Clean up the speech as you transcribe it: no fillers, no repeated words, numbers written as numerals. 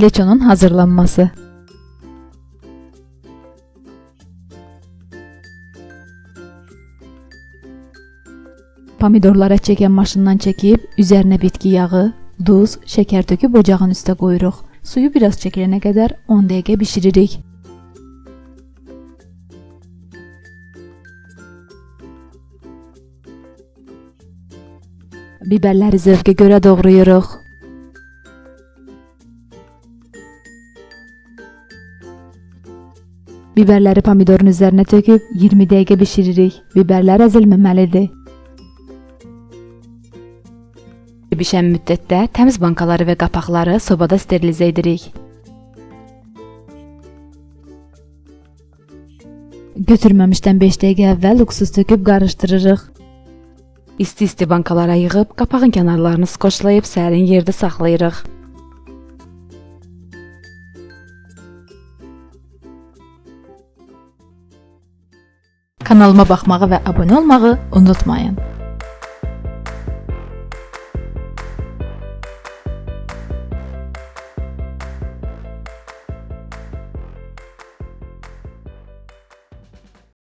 Leçonun hazırlanması. Pomidorları ət çəkən maşından çəkib, üzərinə bitki yağı, duz, şəkər töküb ocağın üstə qoyuruq. Suyu biraz çəkilənə qədər 10 dəqiqə bişiririk. Biberləri zövqə görə doğrayırıq. Biberləri pomidorun üzərinə töküb 20 dəqiqə bişiririk. Biberlər əzilməməlidir. Bişən müddətdə təmiz bankaları və qapaqları sobada sterilizə edirik. Götürməmişdən 5 dəqiqə əvvəl uksus töküb qarışdırırıq. İsti-isti bankalara yığıb qapağın kənarlarını skoçlayıb sərin yerdə saxlayırıq. Kanalıma baxmağı və abunə olmağı unutmayın.